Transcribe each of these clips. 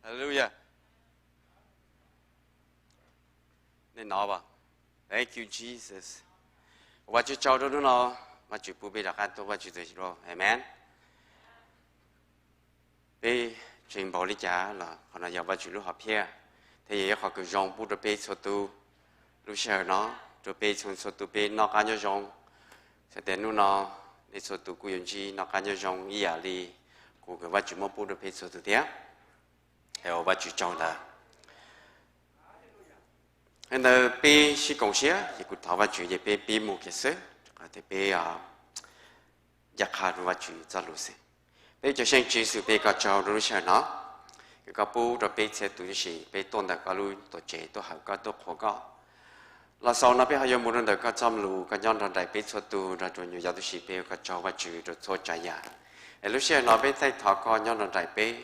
Hallelujah. Nej hnov? Thank you, Jesus. Ua Vajtswv tsaug rau hnub no, Vajtswv pub peb rov qab tuaj Vajtswv tus, amen. Peb tseem npaum li cas los qhov no yog Vajtswv lub hom phiaj, thiab yog ib qho kws zoo pub rau peb txhua tus lub sij hawm no, rau peb txhua txhua tus peb noj qab nyob zoo. Xav tias hnub no nej txhua tus kuj yuav ntsib noj qab nyob zoo ib yam li kuv kws Vajtswv muab pub rau peb txhua tus thiab. Ua Vajtswv tsaug ntawd. Ntawd peb sib koom siab ces kuv thov Vajtswv ces peb pib mus kiag xwb, rau qhov tias peb ncaj qha rau Vajtswv txoj lus xwb. Peb cov seej Tswv Yexus, peb koj tsaug rau lub sij hawm no, kws koj pub rau peb txhia tus tib si peb tuaj ntawm koj lub tuam tsev tuaj hawm koj tuaj qhuas koj. Los xaus no peb ho yuav mus rau ntawm koj txoj lus, koj nyob nrog nraim peb txhua tus nrog rau nyuam yaus tib si, peb ua koj tsaug Vajtswv rau txhua tsav yam. Es lub sij hawm no peb thaij thov koj nyob nrog nraim peb,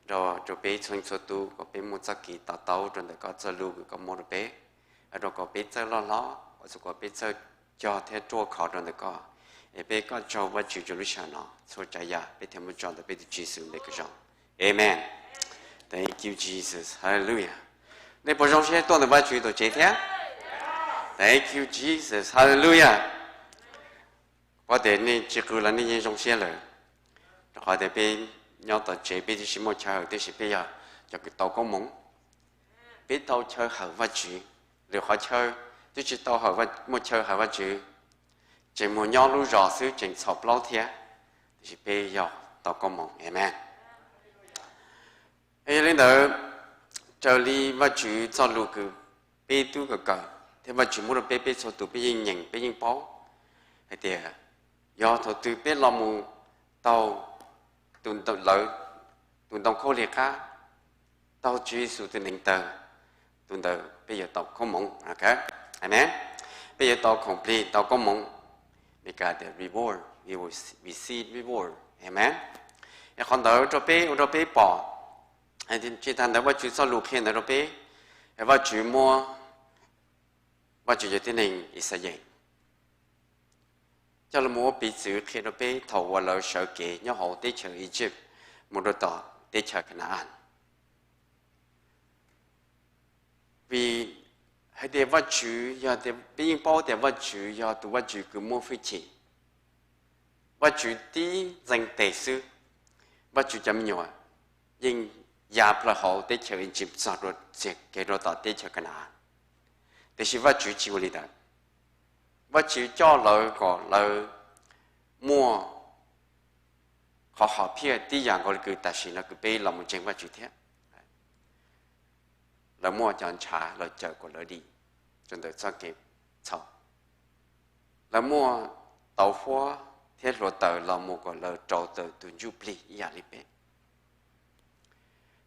nrog rau peb txhua txhua tus kom peb muaj txoj kev to taub rau ntawm koj txoj lus kws koj muab rau peb, rau kom peb txawj loj hlob, kom peb txawj cog thiab ruaj khov rau ntawm koj. Es peb koj tsaug Vajtswv rau lub sij hawm no, txhua tsav yam peb thiaj muab tso ntawm peb tus Tswv Yexus lub npe kws zoo, amen. Thank you, Jesus. Hallelujah. Nej puas zoo siab tuaj ntawm Vajtswv tuam tsev thiab? Thank you, Jesus. Hallelujah. Kuv tias nej tsis qw los nej yeej zoo siab lawm, rau qhov tias peb nyob tom tsev peb tib si muaj chaw hawm tib si, peb yog cov kws tau koob hmoov, peb tau chaw hawm Vajtswv. Lwm qhov chaw twb tsis tau muaj chaw hawm Vajtswv, tseem mus nyob lub zos xwb tseem txhaum plaub thiab, tiam sis peb yog tau koob hmoov, amen. Yog li ntawd, raws li Vajtswv txoj lus kws peb tub kawm kawm thiab Vajtswv muab rau peb, peb txhua tus peb yeej nyeem peb yeej paub hais tias yog thaum twg peb los mus taug tus ntoo khaub lig qab, taug Tswv Yexus tus neev taw, tus ntawd peb yuav tau koob hmoov, amen. Peb yuav tau khoom plig tau koob hmoov. Meskas tias reward, receive reward, amen. Es qhov ntawd rau peb ua rau peb pom, tsis tas ntawd Vajtswv txoj lus qhia ntawd rau peb, Vajtswv muab, Vajtswv cov tib neeg Yixalayees coj los ua piv txwv qhia rau peb thaum uas lawv sawv kev nyob hauv teb chaws Iziv mus rau tom teb chaws Kana-an. Vim hais tias Vajtswv yog, peb yeej paub tias Vajtswv yog tus Vajtswv kws muaj hwj chim, Vajtswv tib ntxeev tes xwb, Vajtswv cov me nyuam yeej ya plaws hauv teb chaws Iziv txog rau txij kev rau tom teb chaws Kana-an. Tiam sis Vajtswv tsis ua li ntawd. Vajtswv coj lawv kom lawv muaj qhov hom phiaj tib yam nkaus li kws tam sim no kws peb los mus ntseeg Vajtswv thiab. Lawv muaj cov ntshav los cawm kom lawv dim rau ntawm txoj kev txhaum. Lawv muaj tauv huab thiab hluav taws los mus kom lawv rau tawm tus ntsuj plig ib yam li peb.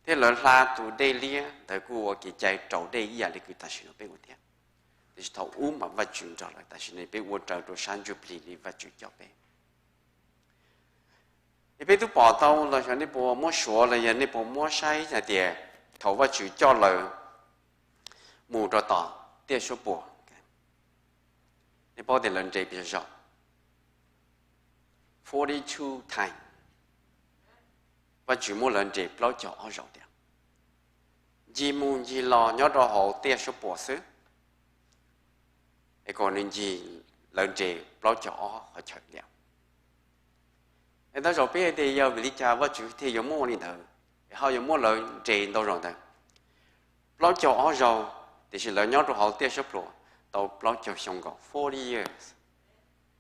Thiab lawv hla tus dej liab ntawd kuj ua kev cai rau dej ib yam li kws tam sim no peb ua thiab. Tiam sis thaum ub mas Vajtswv nrog lawv, tam sim no peb ua raws rau sab ntsuj plig li Vajtswv coj peb. Es peb twb pom tau los yog nej puas muab suav los yog nej puas muab saib hais tias thaum Vajtswv coj lawv mus rau tom tiaj suab puam, nej paub tias lawv nres pes tsawg zaus? Forty-two times. Vajtswv muab lawv nres plaub caug ob zaus tiag, ncig mus ncig los nyob rau hauv tiaj suab puam xwb. Es kom nws ncig lawv nres plaub caug ob qhov chaw tiag. Es ntau zaus peb hais tias yog vim li cas Vajtswv thiaj yuav muab ua li ntawd, es ho yuav muab lawv nres ntau zaus ntawd, plaub caug ob zaus, tiam sis lawv nyob rau hauv tiaj suab puam tau plaub caug xyoo nkaus, forty years.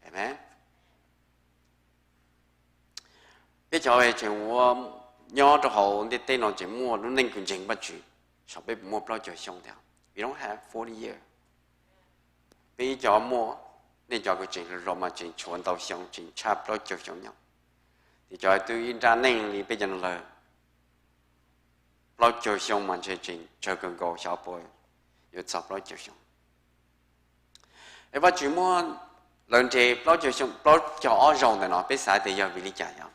Amen. Peb cov tseem ua nyob rau hauv ntiaj teb no tseem muaj lub neej kws ntseeg Vajtswv, saib peb puas muaj plaub caug xyoo thiab? We don't have forty years. Peb ib cov muaj, nej cov kws tseem hluas mas tseem tshuav ntau xyoo, tseem tshaj plaub caug xyoo nyob. Ces cov twb ib nrab neej li peb cov no lawm, plaub caug xyoo mas ntshe tseem tsawg kawg nkaus, xyov puas yuav txog plaub caug xyoo. Es Vajtswv muab lawv nres plaub caug ob zaus ntawm no, peb xav tias yog vim li cas yog?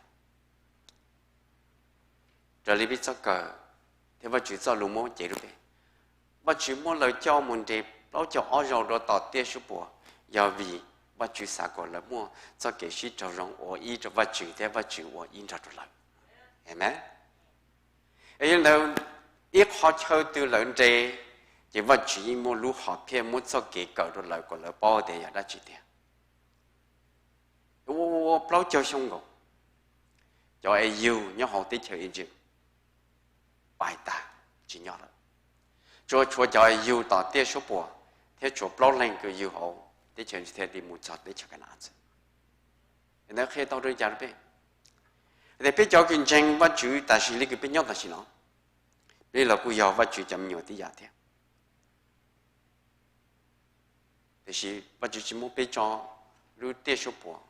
Raws li peb txoj kawm thiab Vajtswv txoj lus muab cev rau peb, Vajtswv muab lawv coj mus nres plaub caug ob zaus rau tom tiaj suab puam, yog vim Vajtswv xav kom lawv muaj txoj kev sib raug zoo ua ib rau Vajtswv thiab Vajtswv ua ib nrog rau lawv. Amen. Es yog li ntawd, ib qhov chaw twg lawv nres, ces Vajtswv yeej muaj lub hom phiaj muab txoj kev kawm rau lawv kom lawv paub tias yog dab tsi tiag. Ua ua plaub caug xyoo nkaus, cov uas yug nyob hauv teb chaws Iziv pais tag, tsis nyob lawm. Tsuas tshuav cov uas yug tom tiaj suab puam thiab tshuav plaub leeg kws yug hauv teb chaws Iziv thiaj li mus txog teb chaws Ka na xwb. Ntawd qhia tau li cas rau peb? Tias peb cov kws ntseeg Vajtswv tam sim li kws peb nyob tam sim no, peb los kuj yog Vajtswv cov me nyuam tib yam thiab. Tiam sis Vajtswv tsis muab peb tso lub tiaj suab puam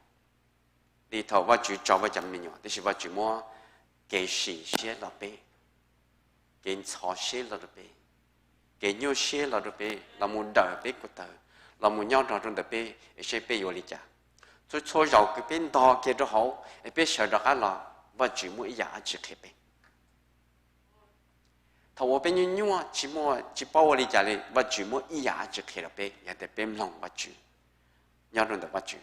li thaum Vajtswv tso Vajtswv cov me nyuam, tiam sis Vajtswv muab kev sim siab los peb, kev ntxhov siab los rau peb, kev nyuaj siab los rau peb, los mus dawm peb ko taw, los mus nyob nrog rau ntawm peb es saib peb yuav li cas. Txhua txhua zaus kws peb ntog kiag rau hauv es peb sawv rov qab los, Vajtswv muaj ib yam dab tsi qhia peb. Thaum uas peb nyuaj nyuaj tsis muaj tsis paub ua li cas li, Vajtswv muab ib yam dab tsi qhia rau peb yog tias peb mloog Vajtswv, nyob rau ntawm Vajtswv.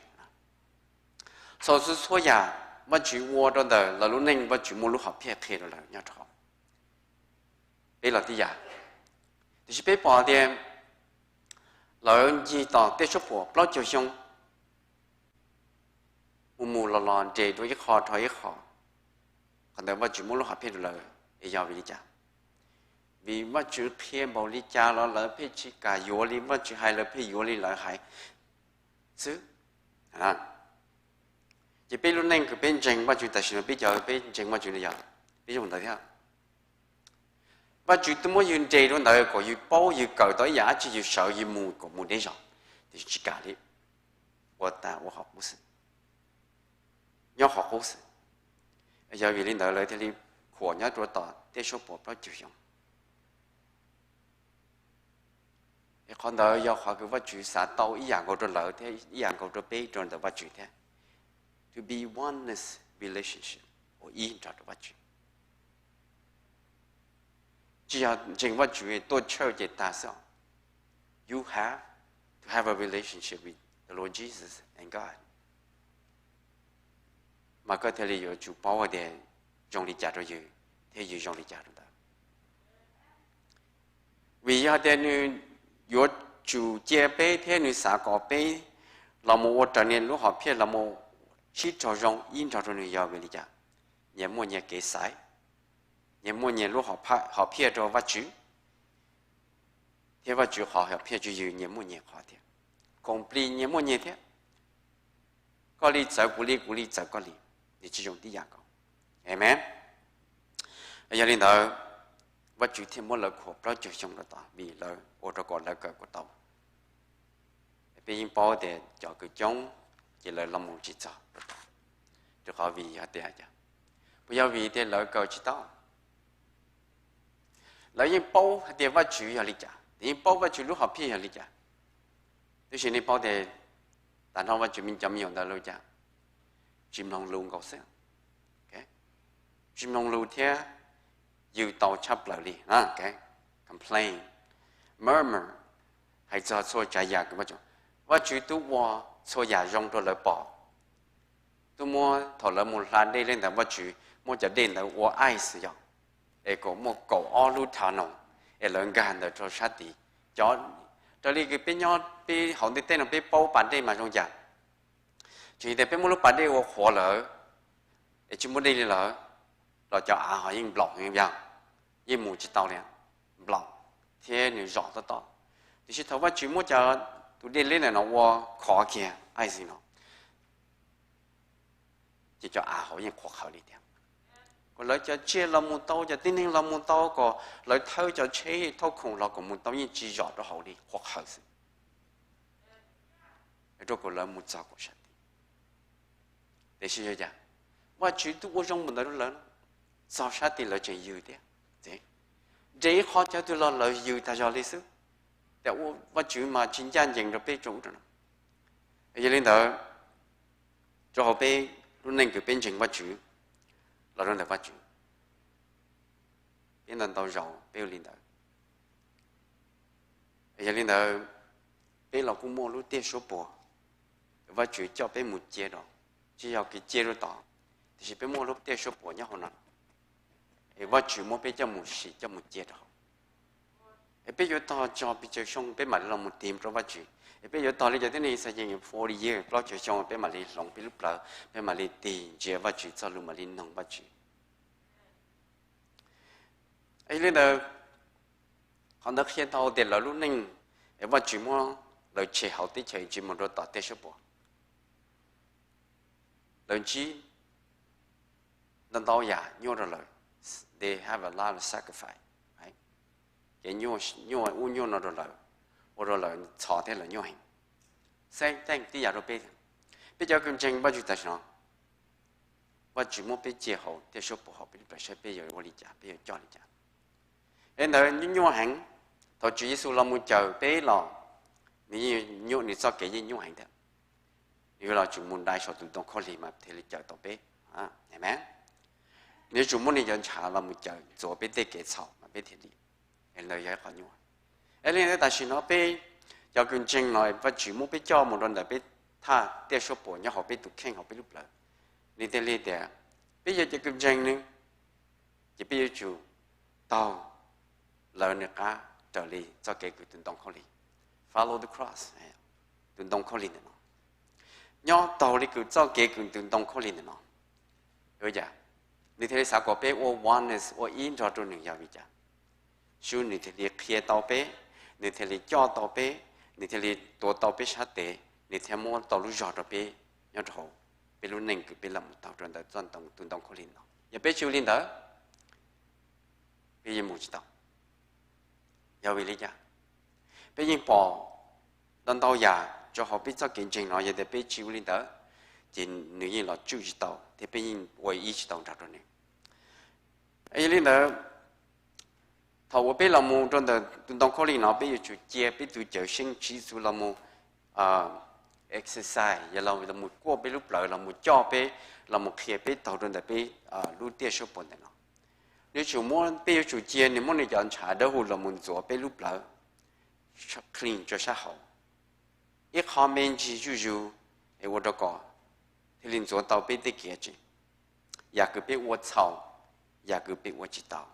Txhua txhua yam Vajtswv ua rau ntawm lawv lub neej, Vajtswv muaj lub hom phiaj qhia rau lawv nyob rau hauv. Peb los tib yam, tiam sis peb pom tias lawv ncig tom tiaj suab puam plaub caug xyoo, mus mus los los nres dua ib qho dhau ib qho. Qhov ntawd Vajtswv muab lub hom phiaj rau lawv es yog vim li cas? Vim Vajtswv qhia npaum li cas los lawv pheej tsis kam yuav li Vajtswv hais, lawv pheej yuav li lawv hais xwb. Ces peb lub neej kws peb ntseeg Vajtswv tam sim no, peb cov peb ntseeg Vajtswv no yog peb zoo ntawd thiab. Vajtswv twb muab yus nres rau ntawd kom yus paub yus kawm tau ib yam dab tsi, yus sawv yus mus kom mus deb zog, tiam sis tsis kam li, ua tas ua qhov qub xwb, nyob qhov qub xwb. Yog vim li ntawd lawv thiaj li khuam nyob rau tom tiaj suab puam plaub caug xyoo. Es qhov ntawd yog qhov kws Vajtswv xav tau ib yam nkaus rau lawv thiab ib yam nkaus rau peb rau ntawm Vajtswv thiab. To be oneness relationship, ua ib nrog rau Vajtswv. Tsis yog ntseeg Vajtswv tuaj church ces tag xwb. You have to have a relationship with the Lord Jesus and God, mas koj thiaj li yuav tsum paub tias zoo li cas rau yus thiab yus zoo li cas rau ntawd. Vim yog tias nws yuav tsum cia peb thiab nws xav kom peb los mus ua raws nws lub hom phiaj, los mus sib raug zoo ib nrog rau nws yog vim li cas? Nyias muaj nyias kev xaiv, nyias muaj nyias lub hom phiaj rau Vajtswv, thiab Vajtswv qhov hom phiaj rau yus nyias muaj nyias qhov thiab. Koom plig nyias muaj nyias thiab. Koj li txawv kuv li, kuv li txawv koj li, nws tsis zoo tib yam nkaus. Amen. Yog li ntawd, Vajtswv thiaj muab lawv khuam plaub caug xyoo rau tod vim lawv ua rau kom lawv kawm kom tau. Peb yeej paub tias cov kws coob ces lawv los mus tsis txog, rau qhov vim yog tias, puas yog vim tias lawv kawm tsis tau? Lawv yeej paub hais tias Vajtswv yog li cas, yeej paub Vajtswv lub hom phiaj yog li cas. Tab sis nej paub tias tam no Vajtswv cov me nyuam ntawd li cas? Tsis mloog lus nkaus xwb. Tsis mloog lus thiab yws tau tshaj plaws li. Complain, murmur, hais txog txhua tsav yam. Vajtswv twb ua txhua yam zoo rau lawv pom. Twb muab thaum lawv mus hla dej li ntawd, Vajtswv muab cov dej ntawd ua ice yog, es kom muaj kaum ob lub tunnel, es lawv nkag ntawd rau sab tid. Cov, raws li kws peb nyob peb hauv ntiaj teb no peb paub pas dej mas zoo cas? Tsis tias peb muab lub pas dej ua qhuav lawm, es tsis muaj dej li lawm, los cov av ho yeej nplaum, yeej mus tsis tau li, nplaum thiab nws zom tob tob. Tiam sis thaum Vajtswv muab cov tus dej li ntawm no ua khov kiag ice no, ces cov av hauv yeej qhuav qhawv li thiab. Kom lawv cov tsiaj los mus tau, cov tib neeg los mus tau, kom lawv thawb cov tsheb thauj khoom los kom mus tau, yeej tsis zom rau hauv li, qhuav qhawv xwb, rau kom lawv mus txog kom sab tid. Tiam sis yog cas? Vajtswv twb ua zoo mus ntawd rau lawv, txog sab tid lawv tseem yws thiab. Nres ib qho chaw twg los lawv yws tag zog li xwb. Tias Vajtswv mas tsis ncaj ncees rau peb rau ub rau no. Yog li ntawd, rau hauv peb lub neej kws peb ntseeg Vajtswv los rau ntawm Vajtswv, peb ntau ntau zaus peb ua li ntawd. Yog li ntawd, peb los kuj muaj lub tiaj suab puam, Vajtswv coj peb mus cia rau, tsis yog kis cia rau tod, tiam sis peb muaj lub tiaj suab puam nyob hauv no. es Vajtswv muab peb coj mus sim coj mus cia rau hauv. Es peb yuav tog tso pes tsawg xyoo peb mam li los mus tig rau Vajtswv? Es peb yuav tog li cov tib neeg Yixalayees forty years, plaub caug xyoo peb mam li hloov peb lub plawv, peb mam li tig ntsia Vajtswv txoj lus, mam li noog Vajtswv? Yog li ntawd, qhov ntawd qhia tau tias lawv lub neej, es Vajtswv muab lawv tshem hauv teb chaws Iziv mus rau tom tiaj suab puam, lawv ntsib ntau ntau yam nyuaj rau lawv. They have a lot of sacrifice, right? Kev nyuaj ub nyuaj no rau lawv, ua rau lawv ntxhov thiab lawv nyuaj heev. Same thing tib yam rau peb. Peb cov uas ntseeg Vajtswv tam sim no, Vajtswv muab peb cia hauv tiaj suab puam hauv peb lub plawv, saib peb yuav ua li cas, peb yuav coj li cas. Es ntawd nyuaj heev. Thaum Tswv Yexus los mus cawm peb los, nws txoj kev yeej nyuaj heev thiab. Nws yuav los tsum mus dai saum tus ntoo khaub lig mas thiaj li cawm tau peb. Amen. Nws yuav tsum muab nws cov ntshav los mus cawm ntxuav peb tej kev txhaum mas peb thiaj li, ntawd yog ib qhov nyuaj. Es li ntawd tam sim no peb cov uas ntseeg no, Vajtswv muab peb coj mus rau ntawm peb thaj tiaj suab puam nyob hauv peb tus kheej hauv peb lub plawv. Nws thiaj li tias peb yog cov uas ntseeg nws, ces peb yuav tsum taug lawv nws qab raws li txoj kev kws tus ntoo khaub lig, follow the cross, tus ntoo khaub lig ntawm no. Nyob taug li kws txoj kev kws tus ntoo khaub lig ntawm no, ua cas nws thiaj li xav kom peb ua oneness, ua ib nrog rau nws? Yog vim cas? Sub nws thiaj li qhia tau peb, nws thiaj li coj tau peb, nws thiaj li tuav tau peb sab tes, nws thiaj muab tau lub zog rau peb nyob rau hauv peb lub neej kws peb los mus taug rau ntawm txoj ntoo, tus ntoo khaub lig no. Yog peb tsis ua li ntawd, peb yeej mus tsis tau. Yog vim li cas? Peb yeej pom ntau ntau yam rau hauv peb txoj kev ntseeg no, yog tias peb tsis ua li ntawd, ces nws yeej los tswj tsis tau thiab peb yeej ua ib tsis tau nrog rau nws. Yog li ntawd, thaum uas peb los mus rau ntawm tus ntoo khaub lig no, peb yuav tsum cia peb tus Cawmseej Tswv Yexus los mus exercise, yog los mus kuaj peb lub plawv, los mus coj peb, los mus qhia peb taug rau ntawm peb lub tiaj suab puam ntawm no. Nws yuav tsum muab, peb yuav tsum cia nws muab nws cov ntshav dawb huv los mus ntxuav peb lub plawv clean rau sab hauv. Ib qho me ntsis zuj zus es ua rau kom thiaj li ntxuav tau peb tej kev tseem, yam kws peb ua txhaum, yam kws peb ua tsis tau,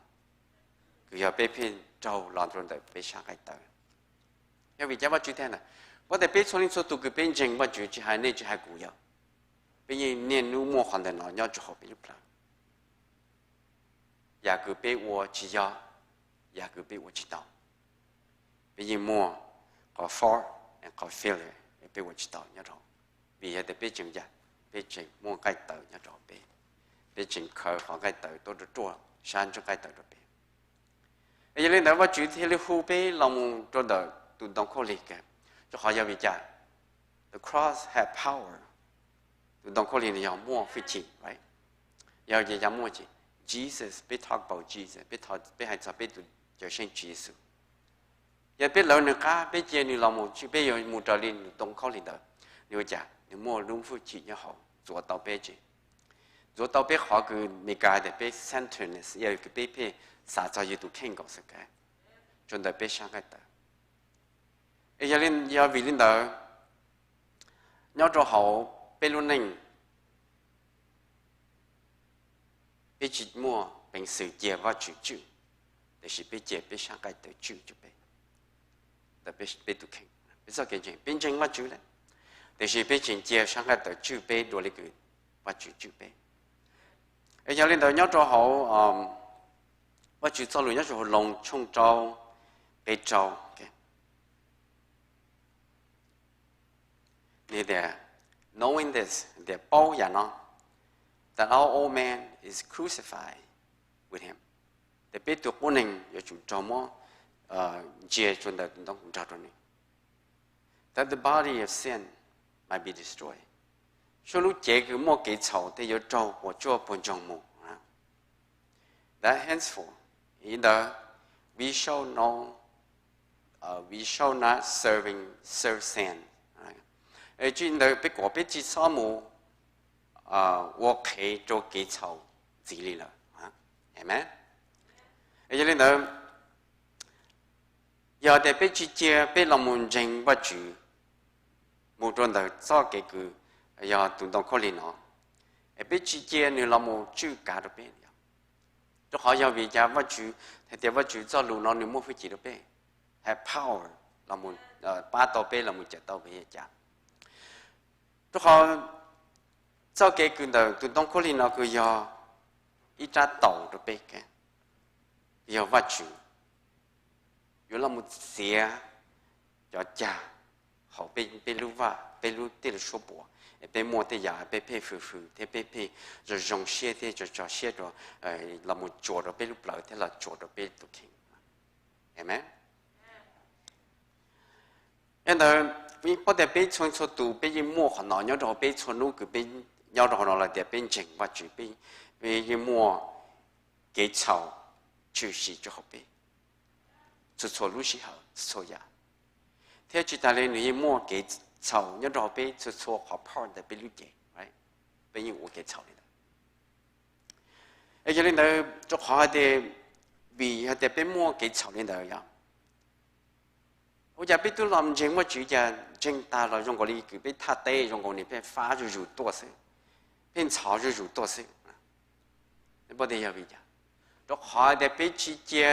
kws yog peb pheej raug los rau ntawm peb sab nqaij tawv. Yog vim cas Vajtswv thiaj na? Vim tias peb txhua leej txhua tus kws peb ntseeg Vajtswv, tsis hais nej tsis hais kuv, yog peb yeej niaj hnub muaj qhov ntawm no nyob rau hauv peb lub plawv. Yam kws peb ua tsis yog, yam kws peb ua tsis tau, peb yeej muaj qhov fault, qhov failure, peb ua tsis tau nyob rau, vim yog tias peb tseem yam, peb tseem muaj nqaij tawv nyob rau peb, peb tseem khaws qhov nqaij tawv tuaj rau ruaj sab ntsuj nqaij tawv rau peb. Yog li ntawd Vajtswv thiaj li hu peb los mus rau ntawm tus ntoo khaub lig kawg, rau qhov yog vim cas? The cross had power. Tus ntoo khaub lig no yog muaj hwj chim, right? Yog ces yog muaj ces, Jesus, peb talk about Jesus, peb hais txog peb tus Cawmseej Tswv Yexus. Yog peb lawv nws qab, peb cia nws los mus, peb yuav mus raws li tus ntoo khaub lig ntawd, nws ua cas? Nws muaj lub hwj chim nyob hauv ntxuav tau peb tseem, ntxuav tau peb qhov kws Meskas tias peb centeredness, yog kws peb pheej xav txog yus tus kheej nkaus xwb, rau ntawm peb sab nqaij tawv. Yog vim li ntawd, nyob rau hauv peb lub neej, peb tsis muaj peev xwm cia Vajtswv tswj, tiam sis peb cia peb sab nqaij tawv tswj peb, ntawm peb tus kheej, peb txoj kev ntseeg. Peb ntseeg Vajtswv lawm, tiam sis peb tseem cia sab nqaij tawv tswj peb dua li kws Vajtswv tswj peb. Yog li ntawd nyob rau hauv Vajtswv txoj lus nyob rau hauv Loos tshooj rau, nqe rau, nws tias, knowing this, tias paub yam no, that our old man is crucified with him, tias peb tus qub neeg yuav tsum raug muab ntsia rau ntawm tus ntoo nrog rau nws, that the body of sin might be destroyed, saib lub cev kws muaj kev txhaum tej yuav raug puas tsuaj puas ntsoog mus. That henceforth, ntawd, we shall no, we shall not serving, serve sin. Tsis ntawd peb kom peb tsis txhob mus ua qhev rau kev txhaum ntxiv li lawm. Amen. Yog li ntawd, yog tias peb tsis cia peb los mus ntseeg Vajtswv mus rau ntawm txoj kev kws yog tus ntoo khaub lig no, es peb tsis cia nws los mus tswj kav rau peb, Rau qhov yog vim li cas Vajtswv hais tias Vajtswv txoj lus no nws muaj hwj chim rau peb, has power los mus pab tau peb los mus cawm tau peb li cas? Rau qhov txoj kev kws ntawm tus ntoo khaub lig no kws yog ib rab taus rau peb, yog Vajtswv yuav los mus txiav cov cag hauv peb lub vaj, peb lub, tej lub suab puam, es peb muaj tej yam peb pheej hwm hwm thiab peb pheej zoo zoo siab thiab tso tso siab rau los mus tsuas rau peb lub plawv thiab los tsuas rau peb tus kheej. Amen. Yog li ntawd, paub tias peb txhua txhua tus peb yeej muaj qhov no nyob rau hauv peb txhua hnub kws peb nyob rau hauv no los tias peb ntseeg Vajtswv, peb yeej muaj kev txhaum tshwm sim rau hauv peb txhua txhua lub sij hawm, txhua txhua yam. Thiab tsis tas li nws yeej muaj kev txhaum nyob rau hauv peb txhua txhua qhov part ntawm peb lub cev, peb yeej ua kev txhaum li ntawd. Yog li ntawd, rau qhov hais tias, vim hais tias peb muaj kev txhaum li ntawd yog ua cas peb twb los ntseeg Vajtswv cas ntseeg tag los zoo nkaus li kws peb thaj teb zoo nkaus nws pheej fab zuj zus tuaj xwb, pheej ntxhov zuj zus tuaj xwb. Rau qhov hais tias peb tsis cia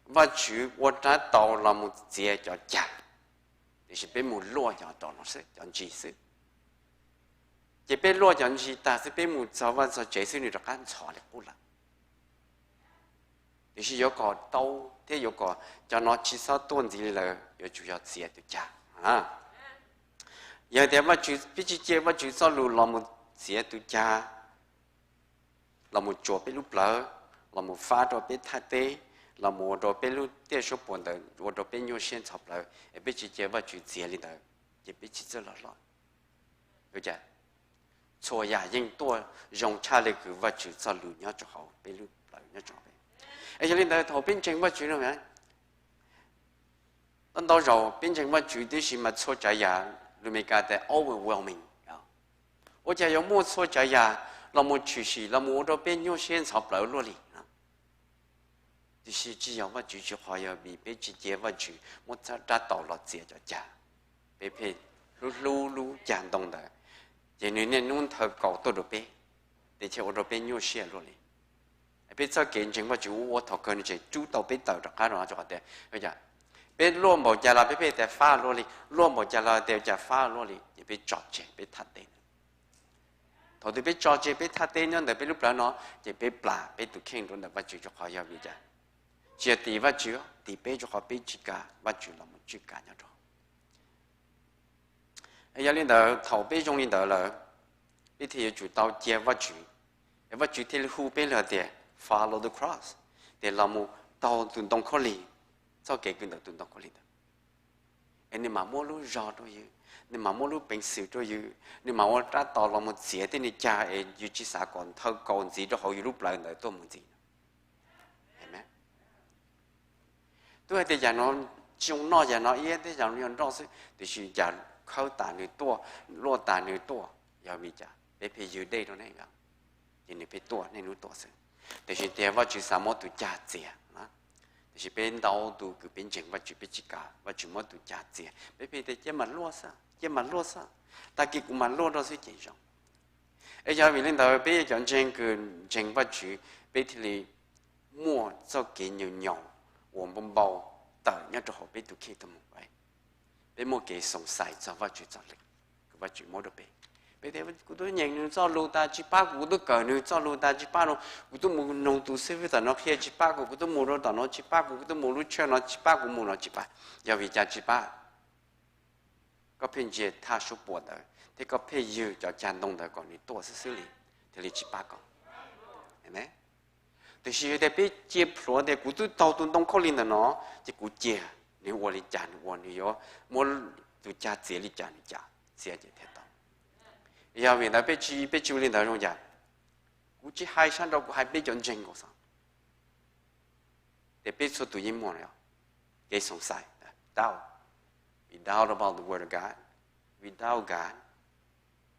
Vajtswv ua rab taus los mus txiav cov cag, tiam sis peb mus luaj cov, cov ntsis xwb. Ces peb luaj cov ntsis tag xwb peb mus txog vaj txog tsev xwb nws rov qab ntxhov li qub lawm. Tiam sis yuav kom tau thiab yuav kom cov no tsis txhob tuaj ntxiv li lawm yuav tsum yog txiav tus cag. Yog tias Vajtswv, peb tsis cia Vajtswv txoj lus los mus txiav tus cag, los mus tsuas peb lub plawv, los mus fab rau peb thaj teb, los mus ua rau peb lub tiaj suab puam ntawd ua rau peb nyuaj siab ntxhov plawv es peb tsis cia Vajtswv txiav li ntawd, ces peb tsis txawj loj hlob. Txhua yam yeej tuaj zoo tshaj li kws Vajtswv txoj lus nyob rau hauv peb lub plawv nyob rau peb. Es yog li ntawd thaum peb ntseeg Vajtswv no, ntau zaus peb ntseeg Vajtswv tib si mas txhua tsav yam, lus Amelikas tias overwhelming, ua cas yuav muaj txhua tsav yam los mus tshwm sim los mus ua rau peb nyuaj siab ntxhov plawv luaj li. Tiam sis tsis yog Vajtswv, tsis qhov yog vim peb tsis cia Vajtswv muab rab taus los txiav cov cag, peb pheej hlub hlub lub cag ntoo ntawd, ces nws niaj hnub nthawv kaus tuaj rau peb, ces ua rau peb nyuaj siab luaj li. Peb txoj kev ntseeg Vajtswv ua ua thaum kawg nws tseem rub tau peb tawm rov qab rau qhov tias, peb luaj npaum cas los peb pheej tias fab luaj li, luaj npaum cas los tias cas fab luaj li, ces peb tso tseg peb thaj teb. Thaum twg peb tso tseg peb thaj teb nyob ntawm peb lub plawv no, ces peb plam peb tus kheej rau ntawm Vajtswv rau qhov yog vim cas? Tsis yog tim Vajtswv, tim peb rau qhov peb tsis kam Vajtswv los mus tswj kav nyob rau. Yog li ntawd thaum peb zoo li ntawd lawm, peb thiaj yuav tsum tau cia Vajtswv, es Vajtswv thiaj li hu peb los tias follow the cross, tias los mus taug tus ntoo khaub lig, txoj kev kws ntawm tus ntoo khaub lig ntawd. Es nws mam muab lub zog rau yus, nws mam muab lub peev xwm rau yus, nws mam ua rab taus los mus txiav tej niag cag es yus tsis xav kom nthawv kaus ntxiv rau hauv yus lub plawv ntawd tuaj mus ntxiv. Twb hais tias yam no tsis zoo noj, yam no ib yam no yog nroj xwb, tiam sis cas khawb tas nws tuaj, luaj tas nws tuaj, yog vim cas? Peb pheej ywg dej rau ne, ces nws pheej tuaj niaj hnub tuaj xwb. Tiam sis tias Vajtswv xav muab tus cag txiav, tiam sis peb ntau tus kws peb ntseeg Vajtswv peb tsis kam Vajtswv muab tus cag txiav, peb pheej tias cia mas luaj xwb, cia mas luaj xwb, tag kis kuv mam luaj rau xwb ces zoo. Es yog vim li ntawd peb yog cov ntseeg kws ntseeg Vajtswv, peb thiaj li muaj txoj kev nyaum nyaum uas npau npau tawm nyob rau hauv peb tus kheej tuaj mus. Peb muaj kev xoom xais txog Vajtswv txoj lus kws Vajtswv muab rau peb. Peb tias kuv twb nyeem nws txoj lus tas tsis pab kuv, kuv twb kawm nws txoj lus tas tsis pab, kuv twb mus noog tus xib fwb tom no qhia tsis pab kuv, kuv twb mus rau tom no tsis pab kuv, kuv twb mus lub church no tsis pab kuv, mus no tsis pab. Yog vim cas tsis pab? Koj pheej ntsia thaj suab puam ntawd thiab koj pheej ywg cov cag ntoo ntawd kom nws tuaj xwb xwb li, thiaj li tsis pab koj. Tiam sis yog tias peb cia plhuav tias kuv twb taug tus ntoo khaub lig ntawm no, ces kuv cia nws ua li cas nws ua, nws yuav muab tus cag txiav li cas nws cas txiav ces thiaj tau. Yog vim ntawd peb tsis, peb tsis ua li ntawd zoo cas? Kuv tsis hais sab nraud, kuv hais peb cov ntseeg nkaus xwb. Tias peb txhua tus yeej muaj kev xoom xais, doubt. We doubt about the word of God. We doubt God.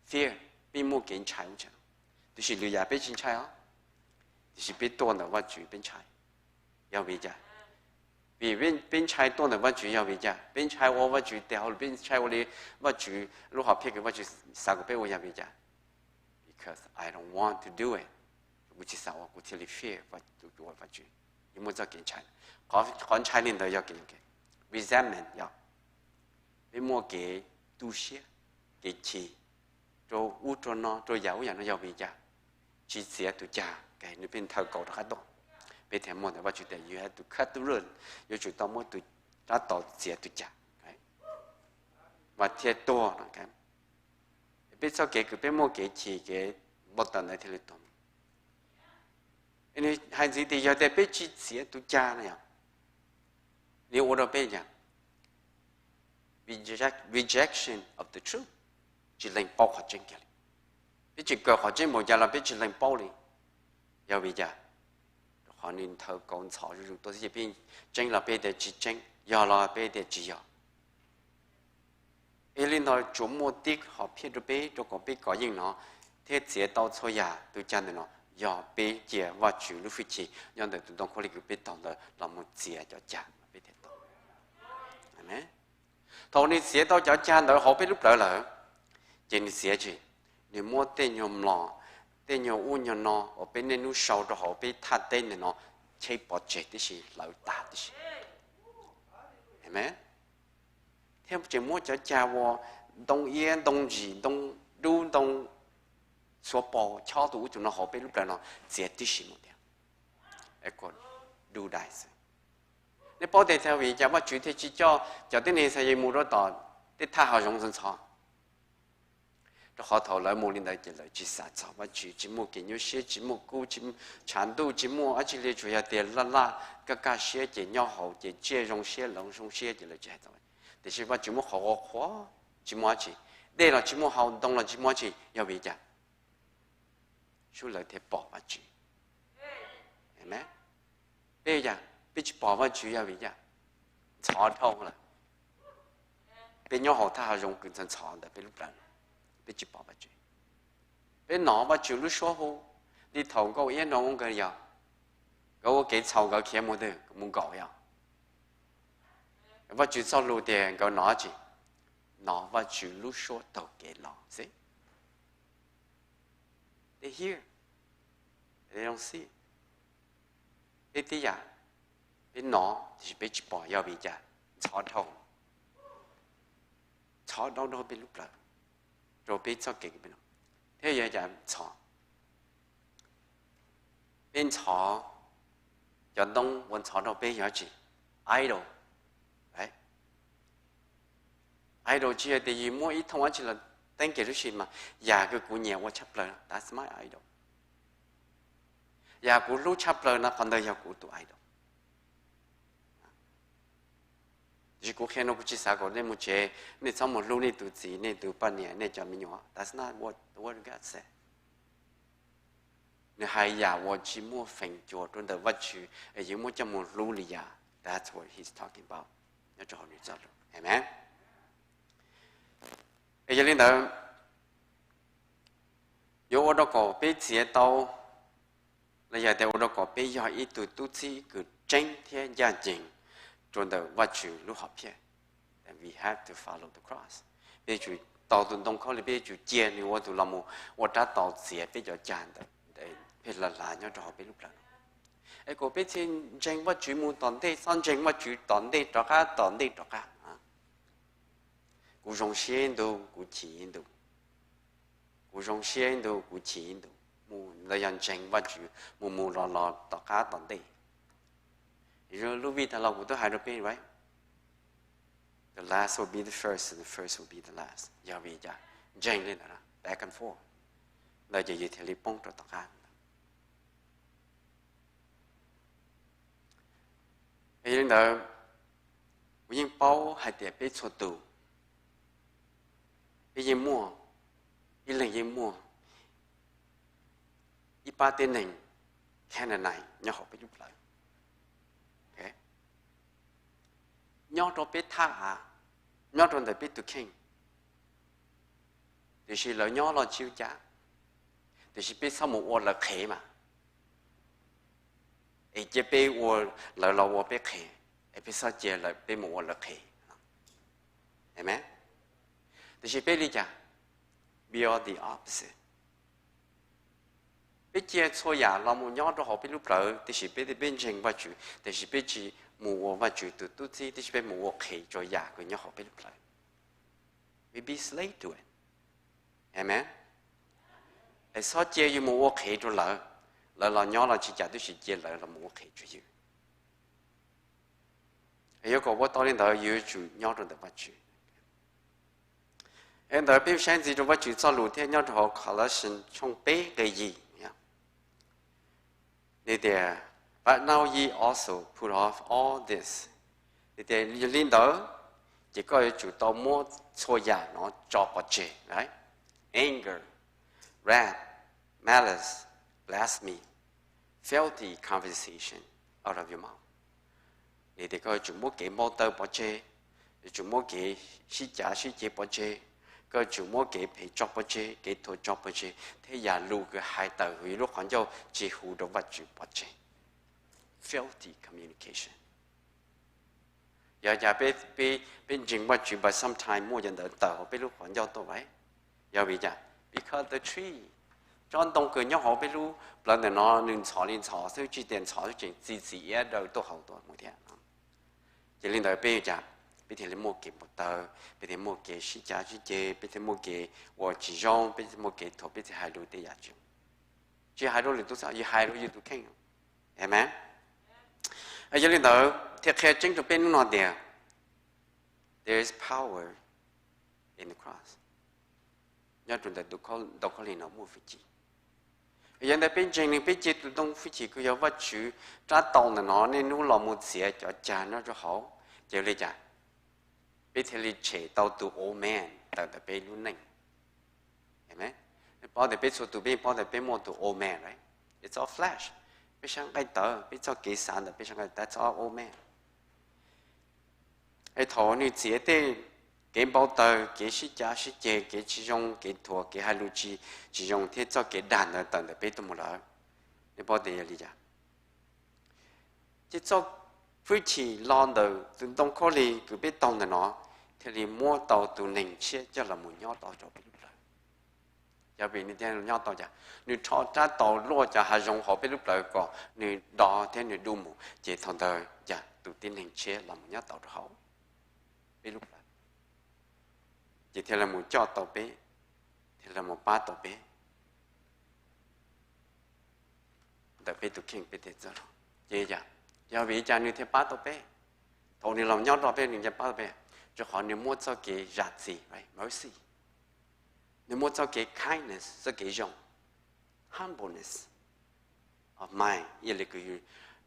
Fear, peb muaj kev ntshai ua tsaug. Tiam sis lwm yam peb tsis ntshai os. Tiam sis peb tuaj ntawm Vajtswv peb ntshai. Yog vim cas? Vim peb ntshai tuaj ntawm Vajtswv yog vim cas? Peb ntshai ua Vajtswv tes hauj lwm, peb ntshai ua li Vajtswv lub hom phiaj kws Vajtswv xav kom peb ua yog vim cas? Because I don't want to do it. Kuv tsis xav ua, kuv thiaj li fear tus uas Vajtswv, yuav muaj txoj kev ntshai. Qhov ntshai li ntawd yog kev resentment, yog peb muaj kev tu siab, kev chim rau ub rau no, rau yam ub yam no, yog vim li cas? Tsis txiav tus cag, nws pheej nthawv kaus rov qab tuaj. Peb thiaj muaj ntawm Vajtswv tias you have to cut the root, yuav tsum tau muab tus rab taus txiav tus cag, mas thiaj tuag. Peb txoj kev kws peb muaj kev chim kev npau taws ntawd thiaj li tuag. Nws hais ntxiv tias yog tias peb tsis txiav tus cag na, yog nws ua rau peb li cas? Rejection of the truth, tsis lees paub qhov tseeb kiag li. Peb tsis kawm qhov tseeb npaum cas los peb tsis lees paub li. Yog vim li cas? Rau qhov nws nthawv kaus ntxhov zuj zus tuaj xwb, ces peb tseeb los peb tias tsis tseeb, yog los peb tias tsis yog. Yog li ntawd tsuas muaj tib hom phiaj rau peb, rau kom peb kov yeej no thiab txiav tau txhua yam tus cag ntawm no, yog peb cia Vajtswv lub hwj chim nyob ntawm tus ntoo khaub lig kws peb taug ntawd los mus txiav cov cag peb thiaj tau. Thaum nws txiav tau cov cag ntawd hauv peb lub plawv lawm, ces nws txiav tsis, nws muab tej nyuag mlom, tej nyuag ub nyuag no uas peb niaj hnub sau rau hauv peb thaj teb ntawm no cheb pov tseg tib si, hlawv tag tib si. Amen. Thiab tseem muab cov cag uas ntoo iab, ntoo ntsim, ntoo dub, ntoo xuav paus, chob tus ub tus no hauv peb lub plawv no txiav tib si mus tiag. Nej paub tias vim li cas Vajtswv thiaj tsis coj cov tib neeg Yixalayees mus rau tom tej thaj hav zoov ntxhov ntxhov? Rau qhov thaum lawv mus li ntawd ces lawv tsis xav txog Vajtswv, tsis muaj kev nyuaj siab, tsis muaj kub, tsis tshav ntuj, tsis muaj dab tsi li, tsuas yog tias laj laj kaj kaj siab, ces nyob hauv ces tsiaj zoo siab, lawv zoo siab, ces lawv tsis hais txog. Tiam sis Vajtswv muab qhov qhuav qhuav, tsis muaj dab tsi, dej los tsis muaj haus, ntoo los tsis muaj dab tsi, yog vim li cas? Sub lawv thiaj pom Vajtswv. Amen. Peb li cas? Peb tsis pom Vajtswv yog vim li cas? Ntxhov dhau lawm. Peb nyob hauv thaj hav zoov kws ntxhov ntxhov ntawm peb lub plawv, peb tsis pom Vajtswv. Peb hnov Vajtswv lub suab hu, li thaum Nkauj Iab nrog Nkauj Nkawg yog, nkawd ua kev txhaum nkawd khiav mus twg? Mus nkaum yog. Vajtswv txoj lus tias nkawd hnov dab tsi? Hnov Vajtswv lub suab taug kev los xwb. They hear, they don't see. Peb tib yam, peb hnov tiam sis peb tsis pom, yog vim li cas? Ntxhov dhau, ntxhov dhau dhau peb lub plawv, rau peb txoj kev, thiab yog cas ntxhov? Peb ntxhov, cov ntoo uas ntxhov rau peb yog dab tsi? Idol. Idol tsis yog tias yus muaj ib thooj dab tsi los teeb kiag lub sim mas yam kws kuv nyiam ua tshaj plaws, that's my idol. Yam kuv hlub tshaj plaws no, qhov ntawd yog kuv tus idol. Tiam sis kuv qhia no kuv tsis xav kom nej mus tsev nej txhob mus hlub nej tus txiv, nej tus poj niam, nej cov me nyuam. That's not what, what God said. Nws hais yam uas tsis muaj feem cua rau ntawm Vajtswv es yuav muab coj mus hlub li yam. That's what he's talking about nyob rau hauv nws txoj lus. Amen. Es yog li ntawd, yuav ua rau kom peb txiav tau, los yog tias ua rau kom peb yog ib tug tub txib kws tseeb thiab ncaj ncees rau ntawm Vajtswv lub hom phiaj, then we have to follow the cross. Peb yuav tsum taug tus ntoo khaub lig, peb yuav tsum cia nws ua tus los mus ua rab taus txiav peb cov cag ntawd pheej hlav hlav nyob rau hauv peb lub plawv no. Es kom peb thiaj ntseeg Vajtswv mus tom ntej, txhob ntseeg Vajtswv tom ntej rov qab, tom ntej rov qab. Kuv zoo siab ib ntus, kuv chim ib ntus. Kuv zoo siab ib ntus, kuv chim ib ntus. Mus ntawd yog ntseeg Vajtswv mus mus los los tom qab tom ntej. Lub vij tag los kuv twb hais rau peb, right? The last will be the first, and the first will be the last. Yog vim li cas? Ntseeg li ntawd, back and forth, ntawd ces yus thiaj li poob rau tom qab. Yog li ntawd, kuv yeej paub hais tias peb txhua tus, peb yeej muaj, ib leeg yeej muaj ib pab tib neeg Canaanite nyob hauv peb lub plawv, nyob rau peb thaj av, nyob rau ntawm peb tus kheej. Tiam sis lawv nyob los tsis ua cas, tiam sis peb txhob mus ua lawv qhev mas, es cia peb ua, lawv los ua peb qhev, es peb txhob cia peb mus ua lawv qhev. Amen. Tiam sis peb li cas? We are the opposite. Peb cia txhua yam los mus nyob rau hauv peb lub plawv, tiam sis peb, peb ntseeg Vajtswv, tiam sis peb tsis mus ua Vajtswv tus tub txib, tiam sis peb mus ua qhev rau yam uas nyob hauv peb lub plawv. We be slave to it. Amen. Es txhob cia yus mus ua qhev rau lawv. Lawv los nyob los tsis cas, tiam sis cia lawv los mus ua qhev rau yus. Yuav kom ua tau li ntawd, yus yuav tsum nyob rau ntawm Vajtswv. Es ntawd peb saib ntxiv rau Vajtswv txoj lus thiab nyob rau hauv Colossians tshooj peb nqe yim. Nws tias, but now ye also put off all this. Nws tias yog li ntawd, ces koj yuav tsum tau muab txhua yam no tso pov tseg, right? Anger, wrath, malice, blasphemy, filthy conversation out of your mouth. Nws tias koj yuav tsum muab kev npau taws pov tseg, yuav tsum muab kev sib cav sib ceg pov tseg, koj yuav tsum muab kev phem tso pov tseg, kev thuam tso pov tseg, thiab yam lus kws hais tawm hauv yus lub qhov ncauj tsis hu rau Vajtswv pov tseg. Filthy communication. Yog cas peb, peb ntseeg Vajtswv but sometimes muaj cov ntawd tawm hauv peb lub qhov ncauj tuaj lawm. Yog vim cas? Because the tree, tsob ntoo kws nyob hauv peb lub plawv ntawm no nws ntxhov li ntxhov xwb, tsis tias ntxhov xwb, tseem txi txiv iab daw tuaj hauv tuaj mus thiab. Ces li ntawd peb yuav cas? Peb thiaj li muaj kev npau taws, peb thiaj muaj kev sib cav sib ceg, peb thiaj muaj kev ua tsis zoo, peb thiaj muaj kev thuam, peb thiaj hais lus tej yam tsis zoo. Tsis hais rau lwm tus xwb, yus hais rau yus tus kheej. Amen. Yog li ntawd thiaj qhia tseeb rau peb hnub no tias there is power in the cross. Nyob rau ntawm tus ntoo khaub lig no muaj hwj chim. Yog ntawd peb ntseeg nws, peb cia tus ntoo hwj chim kws yog Vajtswv rab taus ntawm no niaj hnub los mus txiav cov cag nyob rau hauv, ces li cas? Peb thiaj li tshem tau tus old man tawm ntawm peb lub neej. Amen. Paub tias peb txhua tus, peb paub tias peb muaj tus old man, right? It's all flesh. Peb sab nqaij tawv, peb txoj kev xav ntawm peb sab nqaij tawv, that's all old man. Es thaum nws txiav tej kev npau taws, kev sib cav sib ceg, kev tsis zoo, kev thuam, kev hais lus tsis, tsis zoo thiab txoj kev dag ntawd tawm ntawm peb tuaj mus lawm, nej paub tias yog li cas? Ces txoj hwj chim los ntawm tus ntoo khaub lig kws peb taug ntawm no thiaj li muab tau tus neeg tshiab coj los mus nyob tau rau peb lub plawv. Yog vim nws thiaj nyob tau cas? Nws rho rab taus luaj cov hav zoov hauv peb lub plawv kom nws do thiab nws du mus, ces thaum ntawd cas tus tib neeg tshiab los mus nyob tau rau hauv peb lub plawv, ces thiaj li mus coj tau peb, thiaj li mus pab tau peb ntawm peb tus kheej peb tej txoj hlub. Ces yog, yog vim li cas nws thiaj pab tau peb? Thaum nws los nyob rau peb nws thiaj pab tau peb, rau qhov nws muaj txoj kev zam txim, right? Mercy. Nws muaj txoj kev kindness, txoj kev zoo, humbleness of mind. Yog li kws